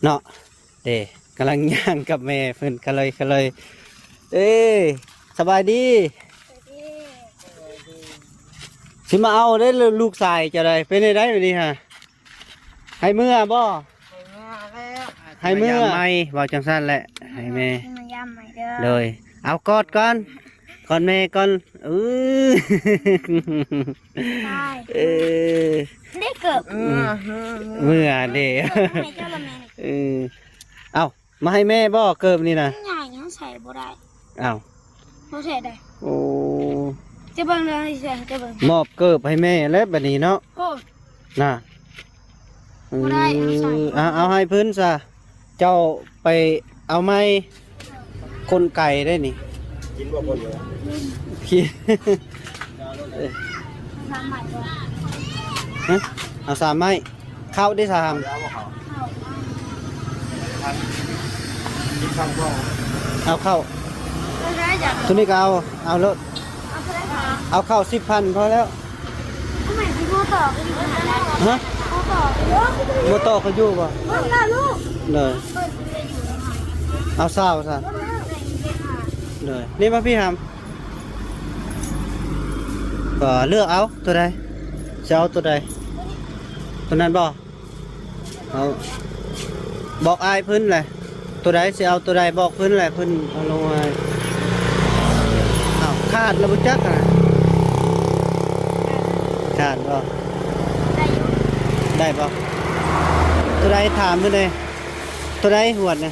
ເນາະ ເດ້ ກຳລັງຍ່າງກັບແມ່ເພິ່ນ ກະເລີຍ ກະເລີຍ ເອີ ສະບາຍດີ ຊິມາເອົາເດ້ ລູກຊາຍເຈົ້າໃດ ເປັນໃດໃດບັດນີ້ຫາ ໃຫ້ເມືອບໍ່? ໃຫ້ເມືອແລ້ວ ໃຫ້ເມືອ ໃຫ້ເມືອໃໝ່ ເວົ້າຈັ່ງຊັ້ນແຫຼະ ໃຫ້ແມ່ ມາຢາມໃໝ່ເດີ ໂດຍ ເອົາກອດກ່ອນ ກອດແມ່ກ່ອນ ອື ຕາຍ ເອີ ໄດ້ເກີບ ເອີ ເມືອເດ້ ໃຫ້ເຈົ້າລະແມ່ ເອີ ເອົ້າ ມາໃຫ້ແມ່ບໍ່ເກີບນີ້ນະ? ມັນໃຫຍ່ ເຮົາໃສ່ບໍ່ໄດ້ ອ້າວ ບໍ່ໃສ່ໄດ້ ໂອ້ ຈະເບິ່ງເດີ ໃສ່ ຈະເບິ່ງ ມອບເກີບໃຫ້ແມ່ແລ້ວບັດນີ້ເນາະ ໂອ້ ນະ ບໍ່ໄດ້ ເອີ ເອົາໃສ່ ເອົາ ເອົາໃຫ້ເພິ່ນຊະ ເຈົ້າໄປເອົາໃໝ່ ຄົນໄກໄດ໋ນີ້ ກິນບໍ່ຄົນ ກິນ ສາມໄມ້ບໍ່? ຮະ ເອົາສາມໄມ້ ເຂົ້າເດ້ສາມ ເອົາເຂົ້າ ເອົາເຂົ້າ ໂຕນີ້ກໍເອົາ ເອົາໂລດ ເອົາເທົ່າໃດຄະ? ເອົາເຂົ້າສິບພັນພໍແລ້ວ ເອົາໃໝ່ ຊິບໍ່ຕໍ່ກໍຢູ່ຫັ້ນແຫຼະ ຮະ ບໍ່ຕໍ່ກໍຢູ່ ບໍ່ຕໍ່ກໍຢູ່ບໍ່? ເບິ່ງລະລູກ ເດີ ເອົາຊາວຊະ ເດີ ນີ້ມາພີ່ຫຳ ກໍເລືອກເອົາໂຕໃດ ຊິເອົາໂຕໃດ ໂຕນັ້ນບໍ່? ເອົາ ບອກອ້າຍເພິ່ນແຫຼະ ໂຕໃດຊິເອົາໂຕໃດບອກເພິ່ນແຫຼະ ເພິ່ນເອົາລົງໃຫ້ ເອົາ ຂາດແລ້ວບໍ່ຈັກຫັ້ນນະ ຂາດບໍ່? ໄດ້ຢູ່ ໄດ້ບໍ່? ໂຕໃດຖາມເພິ່ນແດ່ ໂຕໃດຫວດນະ?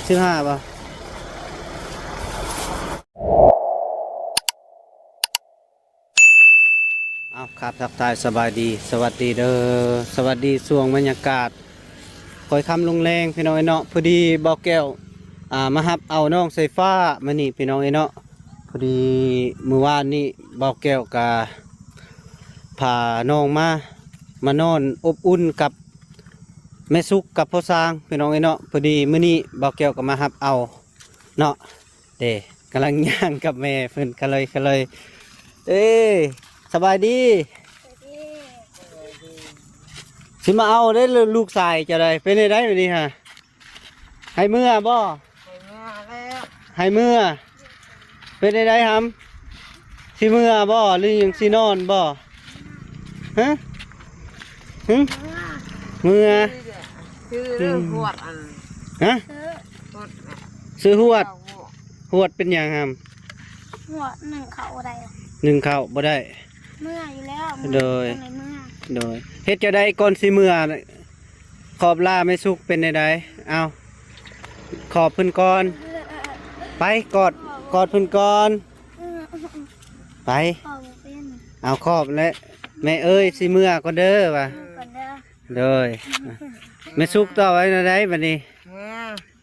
ສິບຫ້າບໍ່? ເອົາ ຄັບ ທັກທາຍສະບາຍດີ ສະຫວັດດີເດີ ສະຫວັດດີຊ່ວງບັນຍາກາດຄ່ອຍຄ່ຳລົງແລງ ພີ່ນ້ອງເອີຍເນາະ. ພໍດີບ່າວແກ້ວ ອ່າ ມາຮັບເອົານ້ອງສາຍຟ້າມື້ນີ້ ພີ່ນ້ອງເອີຍເນາະ. ພໍດີມື້ວານນີ້ບ່າວແກ້ວກະພານ້ອງມາ ມານອນອົບອຸ່ນກັບແມ່ສຸກກັບພໍ່ຊ້າງ ພີ່ນ້ອງເອີຍເນາະ. ພໍດີມື້ນີ້ບ່າວແກ້ວກໍມາຮັບເອົາເນາະ. ເດ້ ກຳລັງຍ່າງກັບແມ່ເພິ່ນ ກະເລີຍ ກະເລີຍ ເອີ ສະບາຍດີ ສະບາຍດີ ຊິມາເອົາເດ້ ລູກຊາຍເຈົ້າໃດ ເປັນໃດໃດບັດນີ້ຫາ ໃຫ້ເມືອບໍ່? ໃຫ້ເມືອແລ້ວ ໃຫ້ເມືອ ເປັນໃດໃດຫຳ ຊິເມືອບໍ່ ຫຼືຍັງຊິນອນບໍ່? ຮະ ຫຶ ເມືອ ເມືອ ຊື້ເດີ ຫວດອັນ ຮະ ຫວດ ຊື້ຫວດ ຫວດ ຫວດເປັນຫຍັງຫຳ? ຫວດໜຶ້ງເຂົ້າບໍ່ໄດ້ ໜຶ້ງເຂົ້າບໍ່ໄດ້ ເມື່ອຍຢູ່ແລ້ວ ໂດຍ ເມື່ອຍ ໂດຍ ເຮັດຈັ່ງໃດກ່ອນຊິເມືອ ຂອບລາແມ່ສຸກເປັນໃດໃດ ເອົາ ຂອບເພິ່ນກ່ອນ ໄປ ກອດ ກອດເພິ່ນກ່ອນ ໄປ ເອົາຂອບແຫຼະ ແມ່ເອີຍ ຊິເມືອກ່ອນເດີວ່າ ເມືອກ່ອນເດີ ໂດຍ ແມ່ສຸກຕອບວ່າແນວໃດບັດນີ້? ເມືອ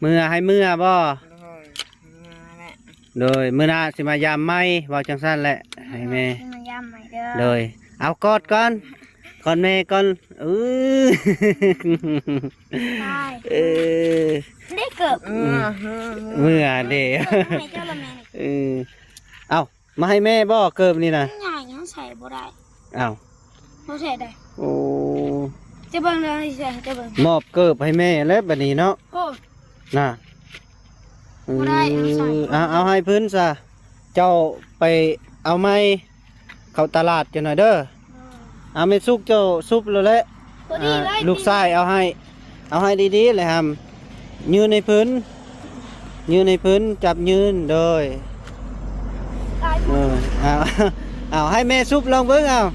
ເມືອ ໃຫ້ເມືອບໍ່? ໂດຍ ເມືອແຫຼະ ໂດຍ ມື້ໜ້າຊິມາຢາມໃໝ່ ເວົ້າຈັ່ງຊັ້ນແຫຼະ ໃຫ້ແມ່ ຊິມາຢາມໃໝ່ເດີ ໂດຍ ເອົາກອດກ່ອນ ກອດແມ່ກ່ອນ ອື ຕາຍ ເອີ ໄດ້ເກີບ ເມືອ ເມືອເດ້ ໃຫ້ເຈົ້າລະແມ່ ເອີ ເອົ້າ ມາໃຫ້ແມ່ບໍ່ເກີບນີ້ນະ? ມັນໃຫຍ່ ເຮົາໃສ່ບໍ່ໄດ້ ອ້າວ ບໍ່ໃສ່ໄດ້ ໂອ້ ຈະເບິ່ງເດີ ໃສ່ ຈະເບິ່ງ ມອບເກີບໃຫ້ແມ່ແລ້ວບັດນີ້ເນາະ ໂອ້ ນະ ບໍ່ໄດ້ ເອີ ເອົາໃສ່ ເອົາ ເອົາໃຫ້ເພິ່ນຊະ ເຈົ້າໄປເອົາໃໝ່ ເຂົ້າຕະຫຼາດຈັກໜ່ອຍເດີ ເອີ ເອົາ ແມ່ສຸກເຈົ້າສຸບແລ້ວແຫຼະ ພໍດີເລີຍ ອ່າ ລູກຊາຍເອົາໃຫ້ ເອົາໃຫ້ດີໆແຫຼະຫຳ ຍື່ນໃຫ້ເພິ່ນ ຍື່ນໃຫ້ເພິ່ນ ຈັບຍື່ນ ໂດຍ ເອີ ເອົາ ເອົາ ໃຫ້ແມ່ສຸບລອງເບິ່ງ ເອົາ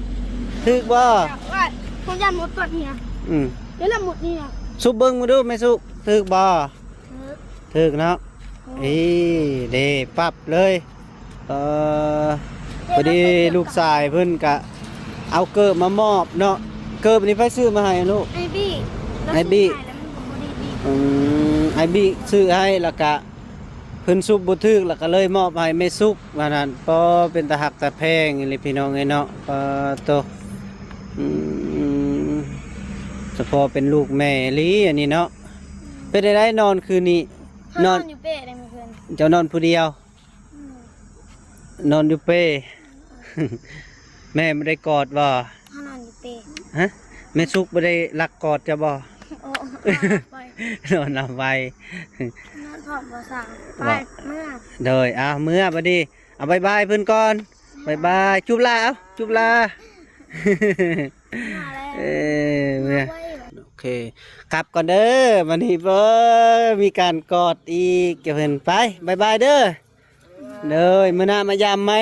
ຖືກບໍ່? ວ່າ ຜົມຢ້ານມົດກັດເຮຍ ອືມ ເດີລະມົດເຮຍ ສຸບເບິ່ງມາດູ ແມ່ສຸກ ຖືກບໍ່? ຖືກ ຖືກເນາະ ໂອ້ ເອີ ເດ້ ປັບເລີຍ ເອີ ພໍດີລູກຊາຍເພິ່ນກະເອົາເກີບມາມອບເນາະ ເກີບນີ້ໃຜຊື້ມາໃຫ້ລູກ? ອ້າຍບີ້ ອ້າຍບີ້ ລາວຊື້ໃຫ້ແລ້ວມັນກໍບໍ່ໄດ້ບີ້ ອືມ ອ້າຍບີ້ຊື້ໃຫ້ ແລ້ວກະເພິ່ນສຸບບໍ່ຖືກ ແລ້ວກໍເລີຍມອບໃຫ້ແມ່ສຸກວ່ານັ້ນ ປໍ ເປັນຕາຮັກຕາແພງອີ່ຫຼີພີ່ນ້ອງເອີຍເນາະ ປໍໂຕ ອືມ ສະເພາະເປັນລູກແມ່ອີ່ຫຼີອັນນີ້ເນາະ ເປັນໃດນອນຄືນນີ້? ນອນ ນອນຢູ່ເປ້ໄດ້ມື້ຄືນ ເຈົ້ານອນຜູ້ດຽວ? ອືມ ນອນຢູ່ເປ້ ແມ່ບໍ່ໄດ້ກອດບໍ່? ເຮົານອນຢູ່ເປ້ ຮະ ແມ່ສຸກບໍ່ໄດ້ລັກກອດເຈົ້າບໍ່? ໂອ້ ໄປ ນອນຫຼັບໄວ ນອນພ້ອມບໍ່ສາວ ໄປ ເມືອ ໂດຍ ເອົາ ເມືອບັດນີ້ ເອົາ ບາຍບາຍເພິ່ນກ່ອນ ບາຍບາຍ ຈູບລາ ເອົາ ຈູບລາ ເອີ ເມືອ ໂອເຄ ກັບກ່ອນເດີ ບັດນີ້ ເອີ ມີການກອດອີກ ເພິ່ນ ໄປ ບາຍບາຍເດີ ໂດຍ ມື້ໜ້າມາຢາມໃໝ່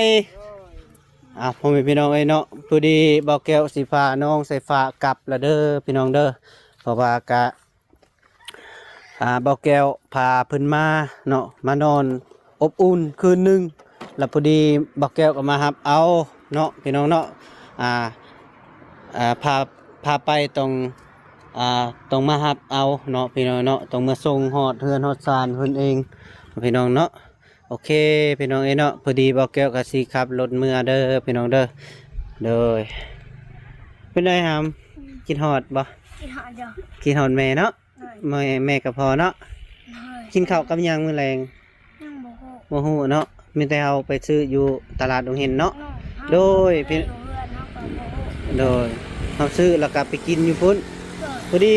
ອ່າ ພໍ່ແມ່ພີ່ນ້ອງເອີຍເນາະ ພໍດີບ່າວແກ້ວຊິພານ້ອງສາຍຟ້າກັບລະເດີພີ່ນ້ອງເດີ ເພາະວ່າກະ ອ່າ ບ່າວແກ້ວພາເພິ່ນມາເນາະ ມານອນອົບອຸ່ນຄືນໜຶ່ງ ລະພໍດີບ່າວແກ້ວກໍມາຮັບເອົາເນາະ ພີ່ນ້ອງເນາະ ອ່າ ອ່າ ພາ ພາໄປຕ້ອງ ອ່າ ຕ້ອງມາຮັບເອົາເນາະ ພີ່ນ້ອງເນາະ ຕ້ອງມາສົ່ງຮອດເຮືອນຮອດຊານເພິ່ນເອງ ພີ່ນ້ອງເນາະ. ໂອເຄ ພີ່ນ້ອງເອີຍເນາະ ພໍດີບ່າວແກ້ວກໍຊິຂັບລົດເມືອເດີພີ່ນ້ອງເດີ ໂດຍ ເປັນໃດຫຳ ຄິດຮອດບໍ່? ຄິດຮອດຢູ່ ຄິດຮອດແມ່ເນາະ ໂດຍ ແມ່ ແມ່ກັບພໍ່ເນາະ ໂດຍ ກິນເຂົ້າກັບຫຍັງມື້ແລງ? ຍັງບໍ່ຮູ້ ບໍ່ຮູ້ເນາະ ມີແຕ່ເຮົາໄປຊື້ຢູ່ຕະຫຼາດດົງເຫັນເນາະ ໂດຍ ໄປຊື້ຢູ່ເຮືອນເຮົາກໍບໍ່ຮູ້ ໂດຍ ເຮົາຊື້ແລ້ວກໍໄປກິນຢູ່ພຸ້ນ ໂດຍ ພໍດີ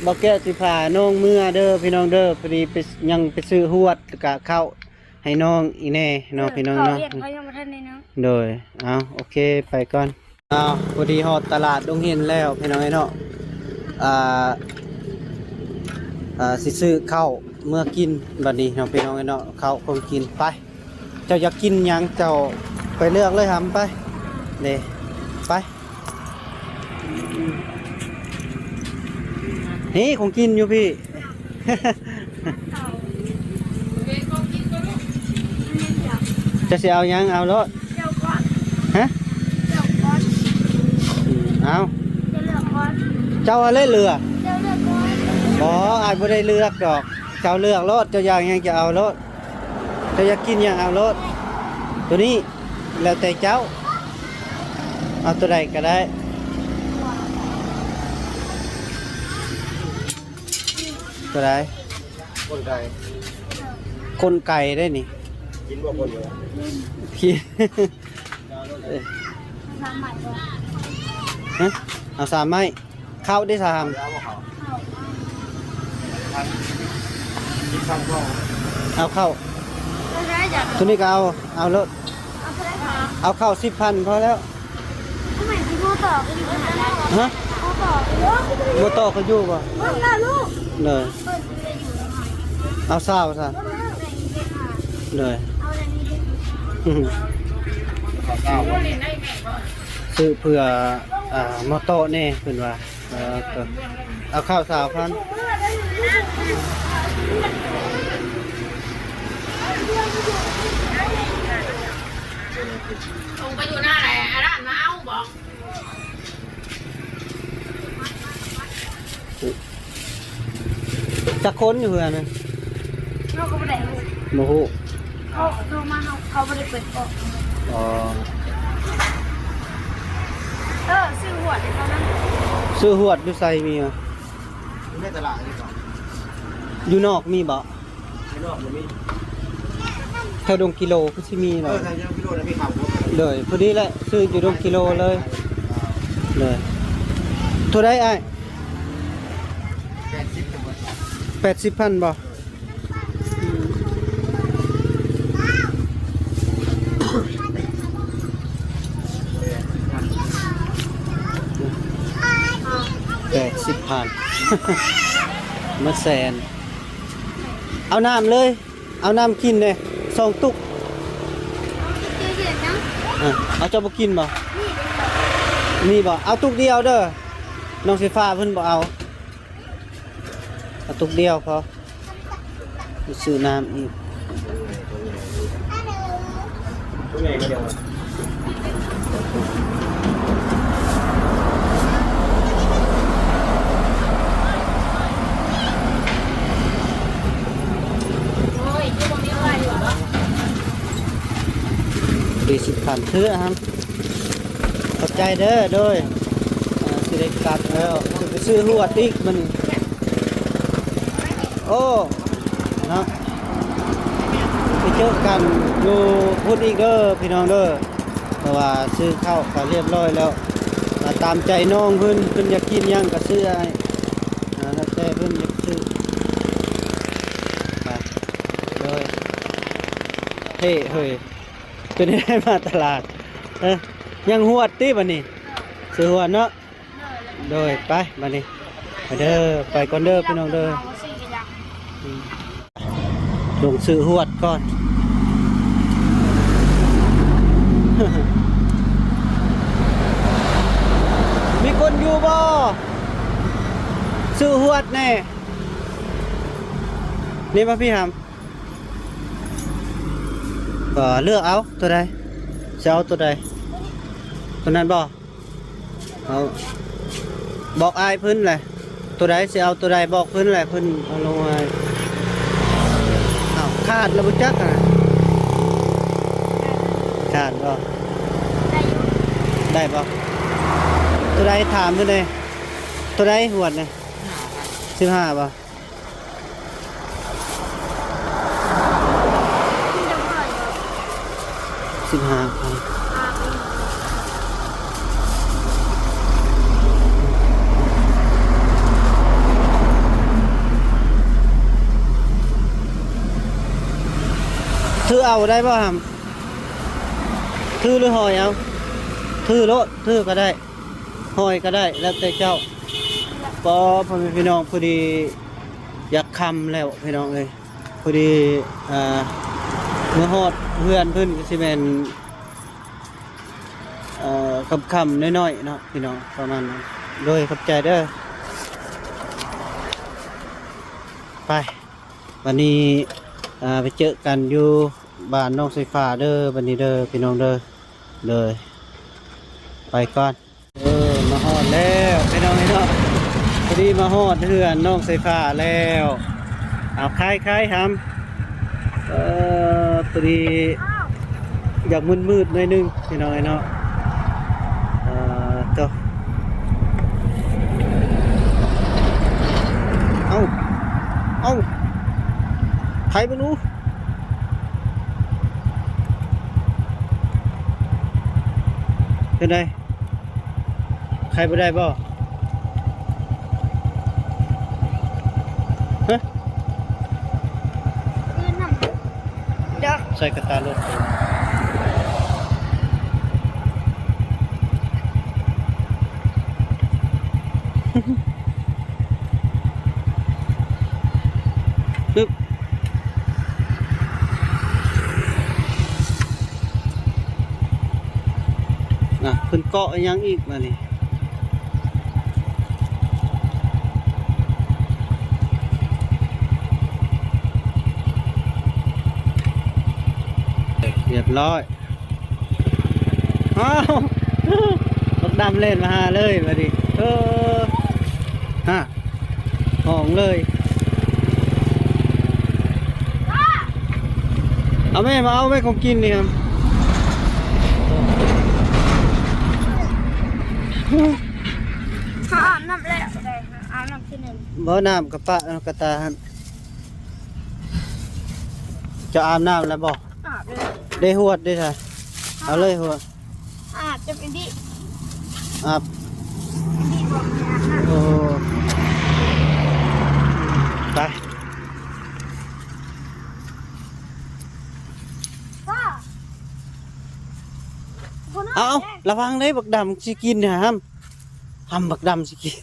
ບ່າວແກ້ວຊິພານ້ອງເມືອເດີພີ່ນ້ອງເດີ ພໍດີໄປ ຍັງໄປຊື້ຮວດ ແລ້ວກໍເຂົ້າ ໃຫ້ນ້ອງອີກແດ່ເນາະ ເອີ ພີ່ນ້ອງເນາະ ເຂົາຍັງບໍ່ທັນໄດ້ນຳ ໂດຍ ເອົາ ໂອເຄ ໄປກ່ອນ ເອົາ ພໍດີຮອດຕະຫຼາດດົງເຫັນແລ້ວພີ່ນ້ອງເອີຍເນາະ ອ່າ ອ່າ ຊິຊື້ເຂົ້າເມືອກິນບັດນີ້ເນາະ ພີ່ນ້ອງເອີຍເນາະ ເຂົ້າຂອງກິນ ໄປ ເຈົ້າຢາກກິນຫຍັງ ເຈົ້າໄປເລືອກເລີຍຫຳ ໄປ ເດ້ ໄປ. ນີ້ຂອງກິນຢູ່ພີ້ ເຈົ້າຊິເອົາຫຍັງ ເອົາໂລດ ຮະ ເອົາ ເຈົ້າເລືອກກ່ອນ ເຈົ້າຫັ້ນແຫຼະເລືອກ ເຈົ້າເລືອກກ່ອນ ບໍ່ ອ້າຍບໍ່ໄດ້ເລືອກດອກ ເຈົ້າເລືອກໂລດ ເຈົ້າຢາກຫຍັງ ເຈົ້າເອົາໂລດ. ເຈົ້າຢາກກິນຫຍັງເອົາໂລດ ໂຕນີ້ແລ້ວແຕ່ເຈົ້າ ເອົາໂຕໃດກໍໄດ້ ໂຕໃດ ກົ້ນໄກ່ ກົ້ນໄກ່ໄດ້ນີ້ ກິນບໍ່ ກົ້ນໄກ່ ກິນ ຮະ ເອົາສາມໄມ້. ເຂົ້າເດ້ສາມ ເອົາເຂົ້າ ໂຕນີ້ກໍເອົາ ເອົາໂລດ ເອົາເຂົ້າສິບພັນພໍແລ້ວ ຮະ ບໍ່ຕໍ່ກໍຢູ່ບໍ່ ເອີ ເອົາຊາວຊະ ໂດຍ ຊື້ເພື່ອ ອ່າ ມາໂຕະແດ່ເພິ່ນວ່າ ເອີ ເອົາເຂົ້າຊາວພັນ ລົງໄປຢູ່ໜ້າແຫຼະ ອັນນັ້ນມາເອົາບໍ່? ຈັກຄົນຢູ່ເຮືອນນະ? ເຮົາກໍບໍ່ໄດ້ຮູ້ ບໍ່ຮູ້ ເຂົາໂທມາ ເຮົາ ເຂົາບໍ່ໄດ້ເປີດກ້ອງ ອໍ ເອີ ຊື້ຫວດໃຫ້ເຂົານຳ ຊື້ຫວດຢູ່ໃສມີຫວະ? ຢູ່ໃນຕະຫຼາດນີ້ບໍ? ຢູ່ນອກມີບໍ? ຢູ່ນອກບໍ່ມີ ແຖວດົງກິໂລຄືຊິມີເນາະ ເອີ ແຖວດົງກິໂລນະມີຂາຍ ໂດຍ ພໍດີແຫຼະ ຊື້ຢູ່ດົງກິໂລເລີຍ ໂດຍ ເທົ່າໃດອ້າຍ? ແປດສິບພັນບໍ? ແປດສິບພັນ ໝົດແສນ ເອົານ້ຳເລີຍ ເອົານ້ຳກິນແດ່ ສອງຕຸກ ເອົາ ເຈົ້າບໍ່ກິນບໍ? ມີບໍ? ເອົາຕຸກດຽວເດີ ນ້ອງສີຟ້າເພິ່ນບໍ່ເອົາ ເອົາຕຸກດຽວພໍ ໄປຊື້ນ້ຳອີກ ສີ່ສິບພັນ ເທື່ອຫັ້ນ ຂອບໃຈເດີ ໂດຍ ເອີ ຊິໄດ້ກັບແລ້ວ ຊິໄປຊື້ຫວດອີກມື້ນີ້ ໂອ້ ເນາະ ໄປເຈີກັນຢູ່ພຸ້ນອີກເດີພີ່ນ້ອງເດີ ເພາະວ່າຊື້ເຂົ້າກໍລຽບຮ້ອຍແລ້ວ ກໍຕາມໃຈນ້ອງເພິ່ນ ເພິ່ນຢາກກິນຫຍັງກໍຊື້ໃຫ້ ແລ້ວແຕ່ເພິ່ນ ເອີ ເຮີ້ຍ ເປັນໄດ້ມາຕະຫຼາດ ເອີ ຍັງຫວດຕິບັດນີ້ ຊື້ຫວດເນາະ. ໂດຍ ໄປບັດນີ້ ໄປເດີ ໄປກ່ອນເດີພີ່ນ້ອງເດີ ອືມ ລົງຊື້ຫວດກ່ອນ ມີຄົນຢູ່ບໍ່? ຊື້ຫວດແດ່ ນີ້ມາພີ່ຫຳ ກໍເລືອກເອົາຕົວໃດ ຊິເອົາຕົວໃດ ຕົວນັ້ນບໍ່? ເອົາ ບອກອ້າຍເພິ່ນແຫຼະ ຕົວໃດຊິເອົາຕົວໃດບອກເພິ່ນແຫຼະ ເພິ່ນເອົາລົງໃຫ້. ອ້າວ ຂາດແລ້ວບໍ່ຈັກຫັ້ນນະ ຂາດບໍ່? ໄດ້ຢູ່ ໄດ້ບໍ່? ຕົວໃດຖາມເພິ່ນແດ່ ຕົວໃດຫວດນະ ສິບຫ້າບໍ່? ສິບຫ້າພັນ ຖືເອົາໄດ້ບໍ່ຫຳ? ຖືຫຼືຫອຍເອົາ? ຖືໂລດ ຖືກໍໄດ້ ຫອຍກໍໄດ້ ແລ້ວແຕ່ເຈົ້າ. ກໍ ພໍ່ແມ່ພີ່ນ້ອງ ພໍດີຢາກຄ່ຳແລ້ວພີ່ນ້ອງເອີຍ ພໍດີ ອ່າ ມາຮອດເຮືອນເພິ່ນກໍຊິແມ່ນ ເອີ ຄ່ຳໆ ໜ້ອຍໆ ເນາະພີ່ນ້ອງ ປະມານນັ້ນ. ໂດຍ ຂອບໃຈເດີ ໄປ ບັດນີ້ ອ່າ ໄປເຈີກັນຢູ່ບ້ານນ້ອງສາຍຟ້າເດີ ບັດນີ້ເດີ ພີ່ນ້ອງເດີ. ໂດຍ ໄປກ່ອນ. ເອີ ມາຮອດແລ້ວພີ່ນ້ອງເອີຍເນາະ ພໍດີມາຮອດເຮືອນນ້ອງສາຍຟ້າແລ້ວ. ເອົາ ຂາຍ ຂາຍຫຳ ເອີ ພໍດີຢາກມືດໆ ໜ້ອຍໜຶ່ງພີ່ນ້ອງເອີຍເນາະ. ເອີ ໂຕ ເອົາ ເອົາ ໄຂເບິ່ງດູ ເປັນໃດ? ໄຂບໍ່ໄດ້ບໍ່? ຮະ? ຄືນຳ ດອກ ໃສ່ກະຕາລົດ ປຶບ ນະ ເພິ່ນເກາະອີ່ຫຍັງອີກບາດນີ້? ຮຽບຮ້ອຍ. ອ້າວ ບັກດຳແລ່ນມາຫາເລີຍບາດນີ້ ເອີ ຮະ ຫ້ອງເລີຍ. ເອົາແມ່ ມາເອົາແມ່ ຂອງກິນນີ້ ເຮົາອາບນ້ຳແລ້ວ ອາບນ້ຳຄືໜຶ່ງ ບໍ່ ນ້ຳກະປະ ນ້ຳກະຕາຫັ້ນ. ເຈົ້າອາບນ້ຳແລ້ວບໍ່? ອາບແລ້ວ ເດ້ ຫວດເດ້ຊະ ເອົາເລີຍຫວດ. ອາບຈະເປັນດີ ອາບ ດີບໍ່ ໂອ້ ໄປ ເອົາ ລະວັງເດ້ ບັກດຳຊິກິນຫາ ຫຳ ຫຳ ບັກດຳຊິກິນ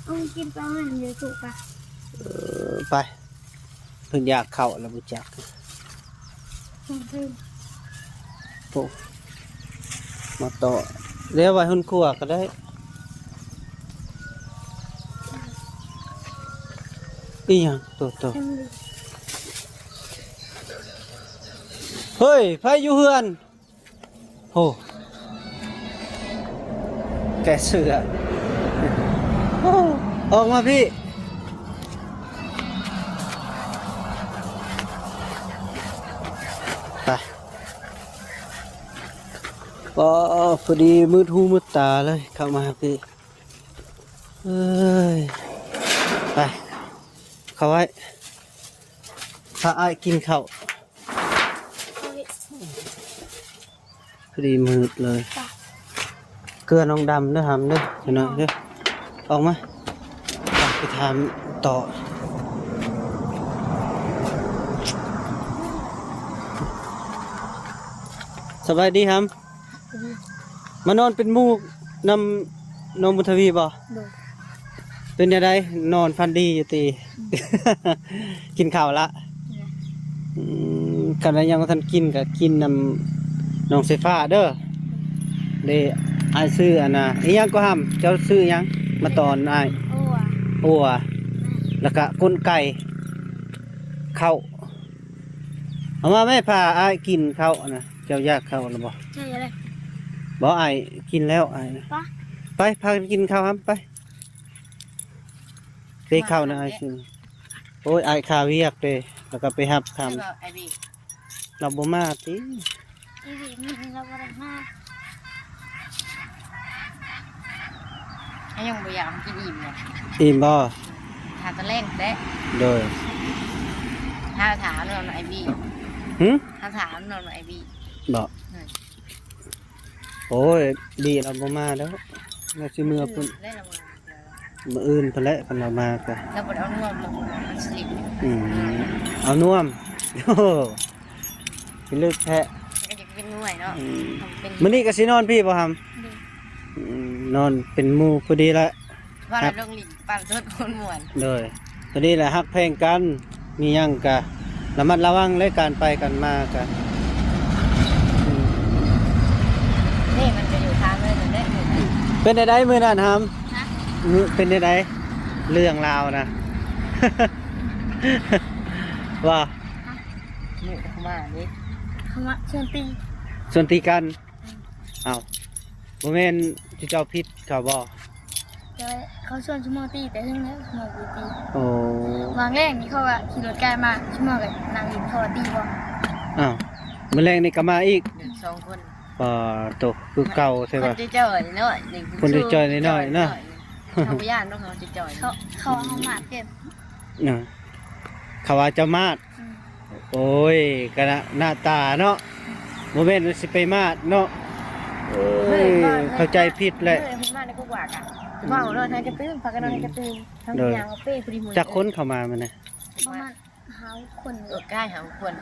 ເອົາກິນປາມັນຢູ່ ຖືກປະ ເອີ ໄປ. ເພິ່ນຢາກເຂົ້າແລ້ວບໍ່ຈັກ ໂອ້ ມາຕໍ່ ແລ້ວໄວ້ຫົນຄົວກໍໄດ້. ອີຫຍັງ? ໂຕ ໂຕ ເຮີ້ຍ ໃຜຢູ່ເຮືອນ? ໂອ້ ແກະເສື້ອ ໂອ້ ອອກມາພີ້ ໄປ ໂອ້ ພໍດີມືດຫູມືດຕາເລີຍ ເຂົ້າມາພີ້ ເອີຍ ໄປ ເຂົ້າໄວ້ ພາອ້າຍກິນເຂົ້າ. ພໍດີມືດເລີຍ ເກືອນ້ອງດຳເດີ ຫຳເດີ ພີ່ນ້ອງເດີ ອອກມາ ໄປຖາມຕໍ່. ສະບາຍດີຮຳ ມານອນເປັນໝູ່ນຳນ້ອງບຸນທະວີບໍ່? ໂດຍ. ເປັນແນວໃດ? ນອນຝັນດີຢູ່ຕິ? ກິນເຂົ້າລະ? ໂດຍ. ອືມ ຄັນວ່າຍັງບໍ່ທັນກິນກໍກິນນຳນ້ອງສາຍຟ້າເດີ. ເດ້ ອ້າຍຊື້ອັນນ່າ ອີຫຍັງກໍຫຳ? ເຈົ້າຊື້ຫຍັງມາຕອນອ້າຍ? ອົ່ວ ອົ່ວ ແລ້ວກະກົ້ນໄກ່ ເຂົ້າ ເອົາມາແມ່ ພາອ້າຍກິນເຂົ້ານະ. ເຈົ້າຢາກເຂົ້າແລ້ວບໍ່? ໃຊ່ແລ້ວ. ບໍ່ ອ້າຍກິນແລ້ວ ອ້າຍນະ. ໄປ ໄປ ພາກັນກິນເຂົ້າຫັ້ນ ໄປ. ໄປເຂົ້ານະ ອ້າຍຊື້. ໂອ້ຍ ອ້າຍຄາວຽກເດ້ ແລ້ວກໍໄປຮັບຄຳ. ລາວບໍ່ມາຕິ? ອີ່ຫຼີ ລາວບໍ່ໄດ້ມາ. ຍັງບໍ່ຢາກ ກິນອີ່ມແລ້ວ. ອີ່ມບໍ່? ຖ້າຕອນແລງແຫຼະ. ໂດຍ. ຖ້າຖາມນອນໄອບີ. ຫື? ຖ້າຖາມນອນໄອບີ. ບໍ່? ໂດຍ. ໂອ້ຍ ບີລາວບໍ່ມາແລ້ວ ລາວຊິເມືອພຸ້ນ. ມື້ອື່ນພຸ້ນແຫຼະ ຄັນລາວມາກະ ລາວບໍ່ໄດ້ເອົານວມມາ ມັນສະລິດ. ອືມ ເອົານວມ. ໂອ້ ພິລຶກແທ້. ກໍຢາກເປັນໜ່ວຍເນາະ. ອືມ ເປັນ ມື້ນີ້ກໍຊິນອນພີ້ບໍ່ຫຳ? ໂດຍ. ອືມ ນອນເປັນໝູ່ພໍດີລະ ວ່າລະລົງຫຼິ້ນ ປານສົດຄົນມ່ວນ. ໂດຍ. ຕອນນີ້ແຫຼະ ຮັກແພງກັນ ມີຫຍັງກະລະມັດລະວັງເລີຍ ການໄປການມາກະ. ນີ້ມັນຈະຢູ່ທາງເລີຍນັ້ນແຫຼະ. ເປັນໃດໃດມື້ນັ້ນຫຳ? ຮະ? ມື້ ເປັນໃດໃດເລື່ອງລາວນະ? ວ່າ ນີ້ເຂົາມານີ້ ເຂົາມາຊວນຕີ ຊວນຕີກັນ. ອ້າວ ບໍ່ແມ່ນຈຸເຈົ້າຜິດເຂົາບໍ່? ແຕ່ວ່າເຂົາຊວນຊຸມເຮົາຕີແຕ່ເທິງແລ້ວ ຊຸມເຮົາບໍ່ຕີ. ໂອ້ ວາງແລງນີ້ເຂົາກໍຂີ່ລົດໄກມາ ຊຸມເຮົາກໍນັ່ງຢູ່ ເຂົາວ່າຕີບໍ່. ອ້າວ ມື້ແລງນີ້ກໍມາອີກ ສອງຄົນ. ປາໂຕ ຄືເກົ່າແທ້ວ່າ ຄົນຈ່ອຍໆນ້ອຍໆ ຄົນຈ່ອຍໆນ້ອຍໆເນາະ. ເຮົາບໍ່ຢ້ານດອກ ເຮົາຈ່ອຍໆ. ເຂົາ ເຂົາເອົາມາເກັບ ເນາະ ເຂົາວ່າເຈົ້າມາດ. ອືມ ໂອ້ຍ ກະໜ້າ ໜ້າຕາເນາະ ບໍ່ແມ່ນວ່າຊິໄປມາດເນາະ. ໂອ້ຍ ເຂົ້າໃຈຜິດແຫຼະ. ເພິ່ນມາໃນກົກຫວາກະ ເວົ້າເນາະ ໃຫ້ກະຕື່ມ ພາກັນນອນໃຫ້ກະຕື່ມ. ທາງ ໂດຍ ຍ່າງເອົາເປ້ພໍດີມື້ ຈັກຄົນເຂົ້າມາມື້ນີ້? ປະມານຫ້າຫົກຄົນ. ເອີ ກາຍຫ້າຫົກຄົນ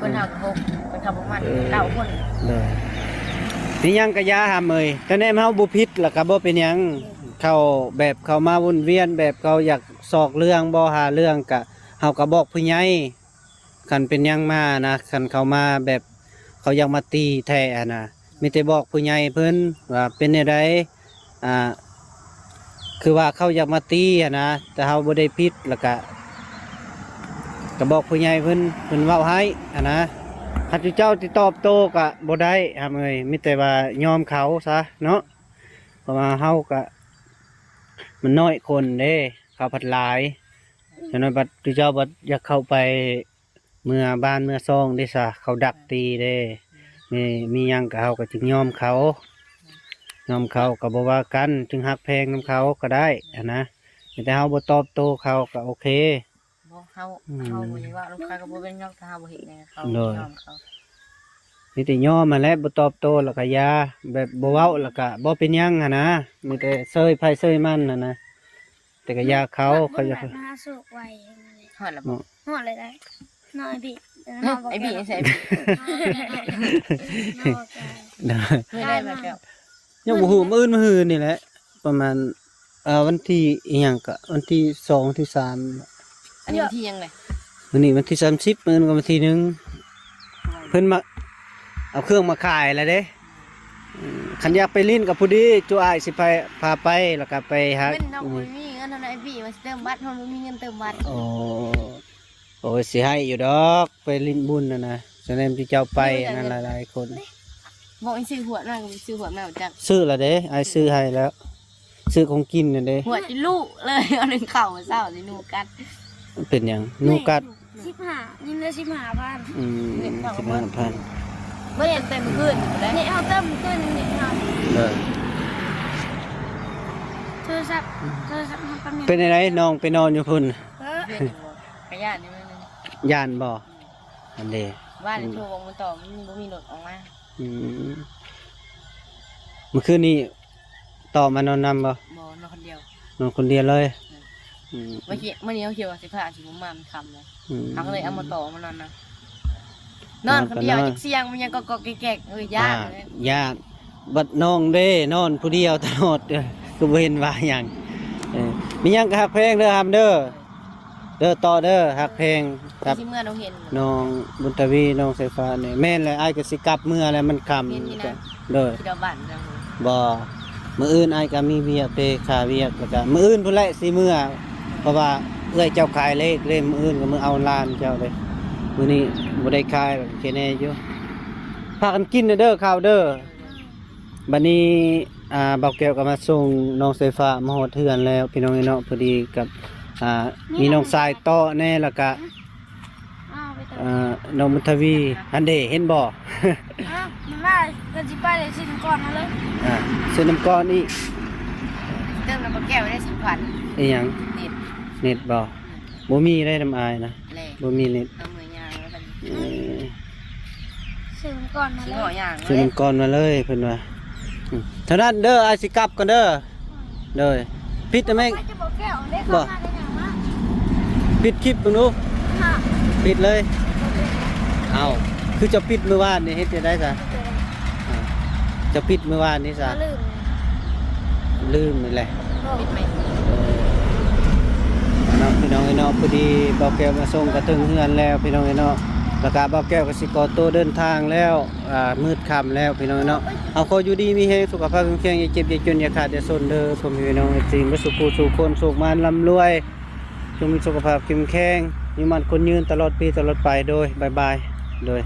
ຄົນເຮົາກໍຫົກ ຄົນເຂົາປະມານ ເອີ ເກົ້າຄົນ. ໂດຍ. ມີຫຍັງກະຢ່າຫຳເອີຍ ກະແນມເຮົາບໍ່ຜິດ ລະກະບໍ່ເປັນຫຍັງ. ເຂົາແບບເຂົາມາວົນວຽນ ແບບເຂົາຢາກຊອກເລື່ອງ ບໍ່ຫາເລື່ອງ ກະເຮົາກະບອກຜູ້ໃຫຍ່. ຄັນເປັນຫຍັງມານະ ຄັນເຂົາມາແບບເຂົາຢາກມາຕີແທ້ຫັ້ນນະ ມີແຕ່ບອກຜູ້ໃຫຍ່ເພິ່ນວ່າເປັນແນວໃດ ອ່າ ຄືວ່າເຂົາຢາກມາຕີຫັ້ນນະ ແຕ່ເຮົາບໍ່ໄດ້ຜິດ ລະກະ ກະບອກຜູ້ໃຫຍ່ເພິ່ນ ເພິ່ນເວົ້າໃຫ້ຫັ້ນນະ. ຄັນເຈົ້າຊິຕອບໂຕ້ກະບໍ່ໄດ້ຫຳເອີຍ ມີແຕ່ວ່າຍອມເຂົາຊະເນາະ ເພາະວ່າເຮົາກະ ມັນນ້ອຍຄົນເດ້ ເຂົາພັດຫຼາຍ. ສະນັ້ນບັດ ເຈົ້າບັດຢາກເຂົ້າໄປເມືອບ້ານເມືອຊ່ອງເດ້ຊະ ເຂົາດັກຕີເດ້. ມີ ມີຫຍັງກະເຮົາກະຈຶ່ງຍອມເຂົາ ຍອມເຂົາກະບໍ່ວ່າກັນ ຈຶ່ງຮັກແພງນຳເຂົາກະໄດ້ຫັ້ນນະ. ມີແຕ່ເຮົາບໍ່ຕອບໂຕ້ເຂົາກະໂອເຄ. ບໍ່ ເຮົາ ອືມ ເຮົາບໍ່ໄດ້ເວົ້ານຳເຂົາກະບໍ່ເປັນຫຍັງ ຖ້າເຮົາບໍ່ເຮັດຫຍັງເຂົາ ໂດຍ ຍອມເຂົາ. ມີແຕ່ຍອມຫັ້ນແຫຼະ ບໍ່ຕອບໂຕ້ລະກະຢ່າ ແບບບໍ່ເວົ້າລະກະບໍ່ເປັນຫຍັງຫັ້ນນະ. ມີແຕ່ເຊີຍໃຜເຊີຍມັນຫັ້ນນະ. ແຕ່ກະຢ່າເຂົາ ເຂົາຢາກ ມາຫາໂຊກໄວຫັ້ນແຫຼະ. ຮອດລະບໍ່? ຮອດແລ້ວໄດ໋ ນ້ອຍບີ ໄອບີໃສ? ມື້ໃດມາແກ້ວ? ຍັງບໍ່ຮູ້ ມື້ອື່ນ ມື້ຮືນີ້ແຫຼະ ປະມານ ເອີ ວັນທີອີຫຍັງກະ ວັນທີສອງ ວັນທີສາມ. ອັນນີ້ວັນທີຫຍັງເລີຍ? ມື້ນີ້ວັນທີສາມສິບ ມື້ອື່ນກະວັນທີໜຶ່ງ. ເພິ່ນມາເອົາເຄື່ອງມາຂາຍລະເດ້. ອືມ ຄັນຢາກໄປຫຼິ້ນກະພໍດີ ຈຸອ້າຍຊິພາ ພາໄປ ລະກະໄປຫາ. ເງິນເຮົາບໍ່ມີ ເງິນເຮົາໄອບີວ່າຊິເຕີມບັດ ເຮົາບໍ່ມີເງິນເຕີມບັດ. ໂອ້ ໂອ້ຍ ຊິໃຫ້ຢູ່ດອກ ໄປຫຼິ້ນບຸນຫັ້ນນະ ສະແນມທີ່ເຈົ້າໄປຫັ້ນນະ ຫຼາຍໆຄົນ. ບອກໃຫ້ຊື້ຂວດມາ ກໍບໍ່ຊື້ຂວດມາຈັກ. ຊື້ລະເດ້ ອ້າຍຊື້ໃຫ້ແລ້ວ ຊື້ຂອງກິນຫັ້ນເດ້. ຂວດຈິລຸເລີຍ ເອົາໜຶ່ງເຂົ້າເຊົ້າຊິໜູກັດ. ເປັນຫຍັງໜູກັດ? ສິບຫ້າ ຍັງເຫຼືອສິບຫ້າພັນ. ອືມ ສິບຫ້າພັນ. ບໍ່ເຫັນແຕ່ມື້ຄືນພຸ້ນແຫຼະ ນີ້ເຮົາເຕີມມື້ຄືນນີ້ເຮົາ. ເອີ ໂທລະສັບ ໂທລະສັບເຮົາແປັບໜຶ່ງ. ເປັນຈັ່ງໃດ ນ້ອງໄປນອນຢູ່ພຸ້ນ? ເອີ ກະຢ້ານຢູ່. ຢ້ານບໍ່? ອັນເດ ວ່າແລ້ວ ອືມ ໂທບອກມັນຕໍ່ ມັນບໍ່ມີລົດອອກມາ. ອືມ ມື້ຄືນນີ້ຕໍ່ມານອນນຳບໍ່? ບໍ່ ນອນຄົນດຽວ. ນອນຄົນດຽວເລີຍ. ອືມ ອືມ ມື້ກີ້ ມື້ນີ້ເຮົາຄິດວ່າຊິພາຊິບໍ່ມາ ມັນຄ່ຳແລ້ວ. ອືມ ເຮົາກະເລີຍເອົາມາຕໍ່ມານອນນຳ. ນອນຄົນດຽວ ນອນກໍນອນ ຈັກສຽງມັນຫຍັງກອກໆແກກໆ ເອີ ຢ້ານ ອ່າ ເລີຍ ຢ້ານ. ບັດນ້ອງເດ້ ນອນຜູ້ດຽວຕະຫຼອດ ເອີ ຄືບໍ່ເຫັນວ່າຫຍັງ. ເອີ ມີຫຍັງກໍຮັກແພງເດີ ຫຳເດີ ເດີຕໍ່ເດີ ຮັກແພງກັບ ຊິເມືອໂຮງຮຽນ ນ້ອງບຸນທະວີ ນ້ອງສາຍຟ້ານີ້. ແມ່ນແຫຼະ ອ້າຍກໍຊິກັບເມືອແລ້ວ ມັນຄ່ຳ. ໂດຍ ຄິດວ່າບ້ານເຮົາ ບໍ່ ມື້ອື່ນອ້າຍກໍມີວຽກເດ້ ຄ່າວຽກ ແລ້ວກໍມື້ອື່ນພຸ້ນແຫຼະຊິເມືອ ເພາະວ່າເອື້ອຍເຈົ້າຂາຍເລກເດ້ ມື້ອື່ນກໍມາເອົາຫຼານເຈົ້າເດ້. ມື້ນີ້ບໍ່ໄດ້ຂາຍ ໂອເຄແດ່ຢູ່. ພາກັນກິນເດີ ເຂົ້າເດີ. ບັດນີ້ ອ່າ ບ່າວແກ້ວກໍມາສົ່ງນ້ອງສາຍຟ້າມາຮອດເຮືອນແລ້ວ ພີ່ນ້ອງເອີຍເນາະ. ພໍດີກັບ ອ່າ ມີນ້ອງຊາຍເຕາະແດ່ ແລ້ວກະ ອ້າວ ໄປເຕີມ ອ່າ ນ້ອງບຸນທະວີ ຫັ້ນເດ ເຫັນບໍ່? ອ້າວ ມັນວ່າເພິ່ນຊິໄປເລີຍ ຊື້ນ້ຳກ່ອນມາເລີຍ. ອ່າ ຊື້ນ້ຳກ່ອນອີກ ເຕີມນ້ຳບໍ່ແກ້ວໄດ້ສາມພັນ. ອີຫຍັງ? ເນັດ ເນັດບໍ່? ອືມ ບໍ່ມີໄດ້ນຳອ້າຍນະ ແລະ ບໍ່ມີເນັດ ເອົາມືຍ່າງແລ້ວກັນ. ເອີ ຊື້ມັນກ່ອນມາເລີຍ ຊື້ມັນກ່ອນມາເລີຍ ເພິ່ນວ່າ. ອືມ ເທົ່ານັ້ນເດີ ອ້າຍຊິກັບກ່ອນເດີ. ໂດຍ ປິດແມ່ ໄປຈະບໍ່ແກ້ວເດ້ ບໍ່ ເຂົ້າມາໄດ້ຫຍັງວະ? ປິດຄລິບເບິ່ງດູ. ຮະ ປິດເລີຍ. ເອົ້າ ຄືເຈົ້າປິດມື້ວານນີ້ ເຮັດຈັ່ງໃດຊະ? ເຈົ້າປິດມື້ວານນີ້ຊະ? ລືມ ລືມນີ້ແຫຼະ. ເນາະ ພີ່ນ້ອງເອີຍເນາະ ພໍດີບ່າວແກ້ວມາສົ່ງກໍເຖິງເຮືອນແລ້ວ ພີ່ນ້ອງເອີຍເນາະ. ແລ້ວກໍບ່າວແກ້ວກໍຊິຂໍໂຕເດີນທາງແລ້ວ ອ່າ ມືດຄ່ຳແລ້ວ ພີ່ນ້ອງເອີຍເນາະ. ເຮົາຂໍຢູ່ດີມີແຮງ ສຸຂະພາບເຂັ້ມແຂງ ຢ່າເຈັບຢ່າຈົນ ຢ່າຂາດຢ່າຈົນເດີ ພໍ່ແມ່ພີ່ນ້ອງເອັຟຊີ ເບິດສູ່ຜູ້ສູ່ຄົນ ໂຊກໝານລ່ຳລວຍ ຈົ່ງມີສຸຂະພາບເຂັ້ມແຂງ ມີໝັ້ນຄົນຍືນຕະຫຼອດປີຕະຫຼອດໄປ. ໂດຍ ບາຍບາຍ ໂດຍ.